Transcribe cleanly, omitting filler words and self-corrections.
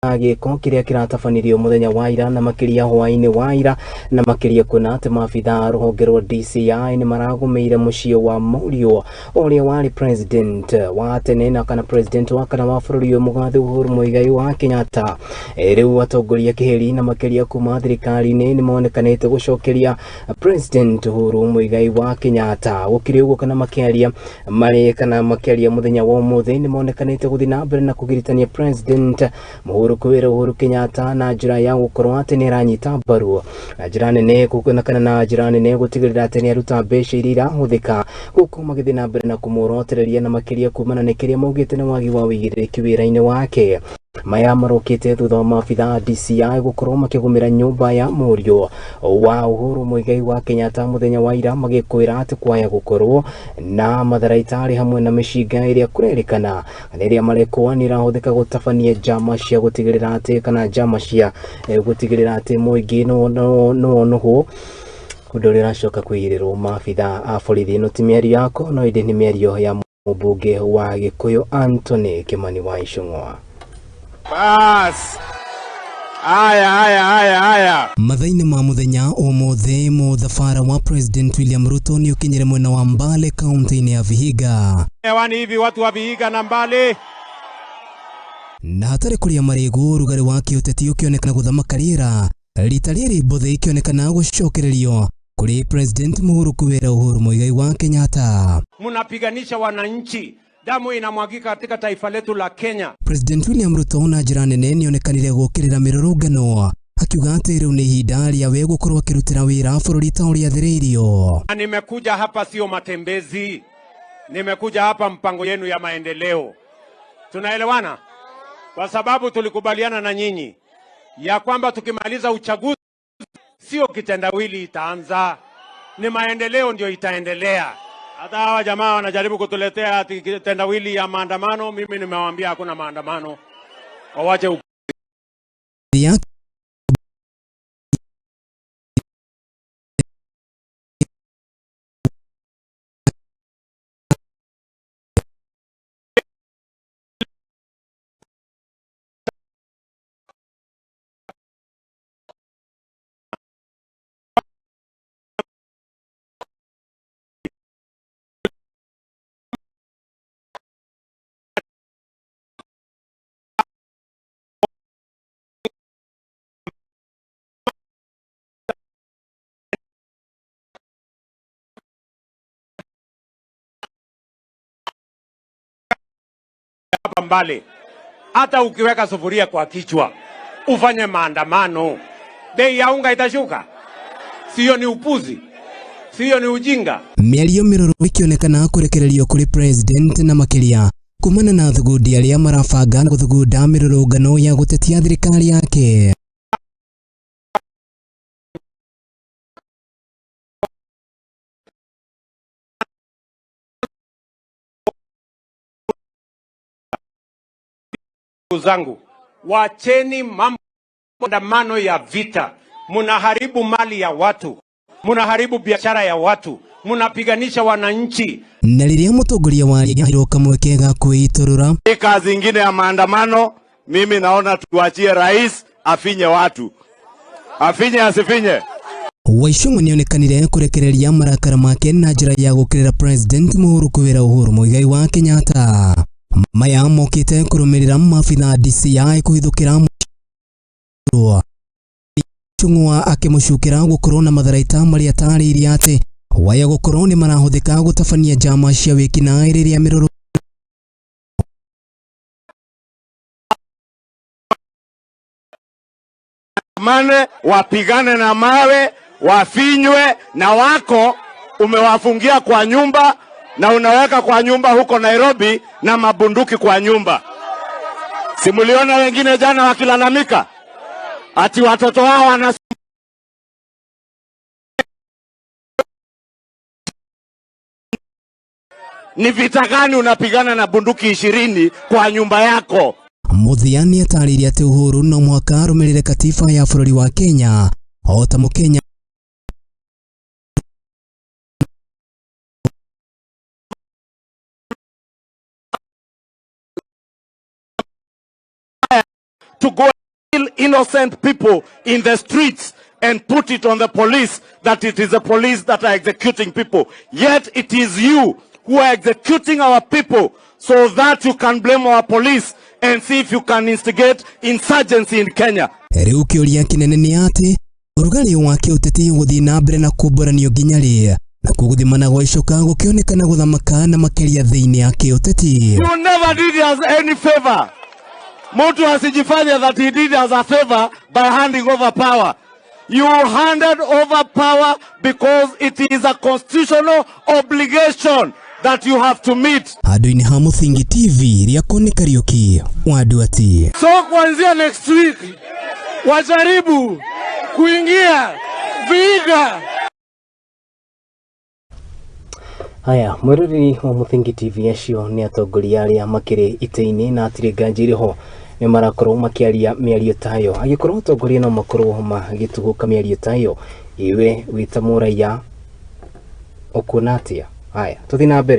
Gĩko kĩrĩa kĩratabanirio mũthenya wa ira na makĩria hwaĩ-inĩ wa ira na makĩria kuona atĩ maabitha a rũhonge rwa DCI nĩ maragũmĩire mũciĩ wa mũriũ ũrĩa warĩ president wa tene na kana president wa kana wa bũrũri ũyũ mũgathe Uhuru Muigai wa Kenyatta. Rĩu atongoria kĩhĩri na makĩria kuma thirikari-inĩ nĩ monekanĩte gũcokeria President Uhuru Muigai wa Kenyatta. Gũkĩrĩ ũguo kana makĩaria marĩ kana makĩaria mũthenya wa ũmũthĩ nĩ monekanĩte gũthiĩ na mbere na kũgiritania President Mũhuru kwĩra Uhuru Kenyatta na njĩra ya gũkorwo atĩ nĩ aranyita mbaru na njĩra nene kana na njĩra nene gũtigĩrĩra atĩ nĩ aruta mbeca iria irahũthĩka gũkũ magĩthiĩ na mbere na kũmũrotereria na makĩria kumana na kĩrĩa maugĩte nĩ wagi wa ũigĩrĩrĩki wĩra-inĩ wake. Maya marokĩte thutha wa maabitha a DCI gũkorwo makĩgũmĩra nyũmba ya mũriũ wa Uhuru Muigai wa Kenyatta mũthenya wa ira magĩkwĩra atĩ kwaya gũkorwo na matharaita arĩ hamwe na mĩcinga ĩrĩa kũrerĩkana na ĩrĩa marekwo nĩ ĩrahũthĩka gũtabania njama cia gũtigĩrĩra atĩ kana njama cia gũtigĩrĩra atĩ mũingĩ nĩwonũhwo ũndũ ũrĩa ũracoka kũigĩrĩrwo maabitha a borithi. Ĩno ti mĩario yako no ĩndĩ nĩ mĩario ya mũmbunge wa Gĩkũyũ Anthony Kimani wa Ichung'wa. Bas. Aya, aya, aya, aya. Mathaa-inĩ ma mũthenya ũmũthĩ mũthabara wa President William Ruto nĩ ũkinyire mwena wa Mbale kaunti-inĩ ya Vihiga. Hewani hivi watu wa Vihiga na Mbale. Na hatarĩ kũrĩa marĩgũ ũrugarĩ wa kĩũteti ũkĩonekana gũthamaka rĩera rita rĩrĩ mbũthĩ ikĩonekana gũcokererio kũrĩ President Mũhuru Kuwera Uhuru Muigai wa Kenyatta. Mnapiganisha wananchi, damu inamwagika katika taifa letu la Kenya. President William Ruto na njĩra nene nĩonekanire gũkĩrĩra mĩrũrũngano akiuga atĩ rĩu nĩ ihinda rĩa we gũkorwo akĩrutĩra wĩra bũrũri ta ũrĩa athĩrĩirio. Na nimekuja hapa sio matembezi, nimekuja hapa mpango yenu ya maendeleo. Tunaelewana? Kwa sababu tulikubaliana na nyinyi ya kwamba tukimaliza uchaguzi sio kitendawili itaanza, ni maendeleo ndio itaendelea. Hata hawa jamaa wanajaribu kutuletea ati kitendawili ya maandamano. Mimi nimewaambia hakuna maandamano, wawache ya hapa Mbale. Hata ukiweka sufuria kwa kichwa ufanye maandamano, bei ya unga itashuka? Sio ni upuzi? Sio ni ujinga? Mĩario mĩrũrũ ĩkĩonekana kũrekererio kũrĩ president na makĩria kumana na thugundi arĩa marabanga gũthugunda mĩrũrũngano ya gũtetia thirikari yake. Ndugu zangu, wacheni mambo maandamano ya vita. Mnaharibu mali ya watu, mnaharibu biashara ya watu, mnapiganisha wananchi. Na rĩrĩa mũtongoria wa aheirwo kamweke ga kwĩitũrũra, Hii kazi ingine ya maandamano, mimi naona tuachie rais afinye watu, afinye asifinye. Waicung'wa nĩonekanire kũrekereria marakara make na njĩra ya gũkĩrĩra President Mũhuru Kuwera Uhuru Muigai wa Kenyatta. Maya mokĩte kũrũmĩrĩra maabitha DCI kũhithũkĩra Ichung'wa akĩmũcukĩra gũkorwo na matharaita marĩa atarĩirie atĩ waya gũkorwo nĩ marahũthĩka gũtabania njama cia wĩkinaĩ rĩrĩa mĩrũrũ Mane wapigane na mawe, wafinywe, na wako umewafungia kwa nyumba na unaweka kwa nyumba huko Nairobi na mabunduki kwa nyumba. Simuliona wengine jana wakilalamika ati watoto wao wana Ni vita gani unapigana na bunduki 20 kwa nyumba yako? Mũthia nĩatarĩirie atĩ Uhuru no mũhaka arũmĩrĩre katiba ya bũrũri wa Kenya o ta mũkenya. to go kill innocent people in the streets and put it on the police that it is the police that are executing people. Yet it is you who are executing our people so that you can blame our police and see if you can instigate insurgency in Kenya. Rĩu kĩũria kĩnene nĩ atĩ ũrugarĩ wa kĩũteti gũthiĩ na mbere na kumbũranio nginya rĩ, nakuo gũthimana gwa icoka gũkĩonekana gũthamaka na makĩria thĩinĩ ya kĩũteti. You never did us any favor. Mtu asijifanye that he did us a favor by handing over power. You handed over power because it is a constitutional obligation that you have to meet. Handũ-inĩ ha Mũthingi TV rĩakwo nĩ Kariũki wa Nduati. So kuanzia next week wajaribu kuingia Vihiga. Haya, mwĩroreri wa Mũthingi TV, acio nĩ atongoria arĩa makĩrĩ itĩ-inĩ na hatirĩ nganja irĩ ho nĩ marakorwo makĩaria mĩario tayo. Angĩkorwo atongoria no makorwo magĩtugũka mĩario tayo, iwe wĩ ta mũraiya ũkuona atĩa? Haya, tũthiĩ na mbere.